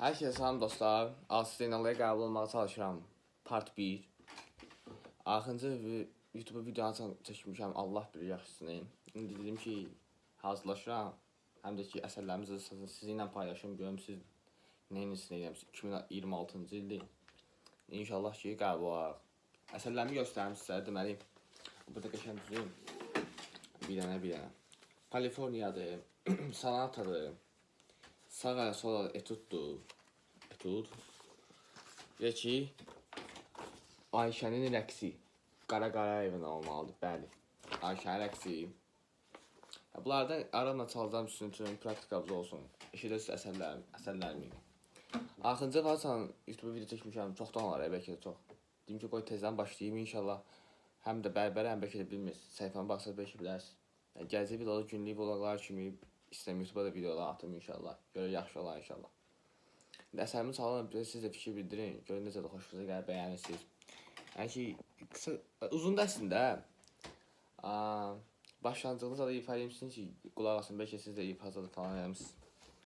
Hər kəsə salam, dostlar. Asif Zeynallıya qəbul olmağa çalışıram. Part 1. Axırıncı YouTube videonu çəkmişəm. Allah bilir yaxşısını. İndi dedim ki, hazırlaşıram. Həm də ki, əsərlərimizi sizinlə paylaşım. Görüm siz nə edirsiniz. 2026-cı ildir. İnşallah ki, qəbul olaraq. Əsərlərimi göstərim sizə. Deməli, burada qəşəng düzüm. Bir dənə, bir dənə. Kaliforniyadır, Sonatadır. Sağ əl, sol əl etuddur. Etud. Və ki, Ayşənin rəqsi. Qara Qarayevin olmalıdır, bəli. Ayşənin rəqsi. Ya bunlardan aramla çalacağım sizin üçün, praktikamız olsun. Eşidəsiniz əsərlərimi. Axırıncı dəfə haçan YouTube video çəkmişəm, çoxdan olar, bəlkə də çox. Deyim ki, qoy tezdən başlayayım inşallah. Həm də bərbərəm, bəlkə də bilmirsiniz. Səhifəmə baxsaz bəlkə bilərsiniz. Yəni, gələcək videoda günlük vloqlar kimi istəyirəm YouTube-a da videolar atım inşallah. Görə yaxşı olar inşallah. İndi əsərimi çalıram, bir də siz də fikir bildirin. Görün necədir, xoşunuza gəlir, bəyənirsiniz. Yəni ki, qısa, uzun da əslində. Başlanğıcını da ifa edeyim ki, qulaq asın, bəlkə siz də ifa falan eləmisiniz.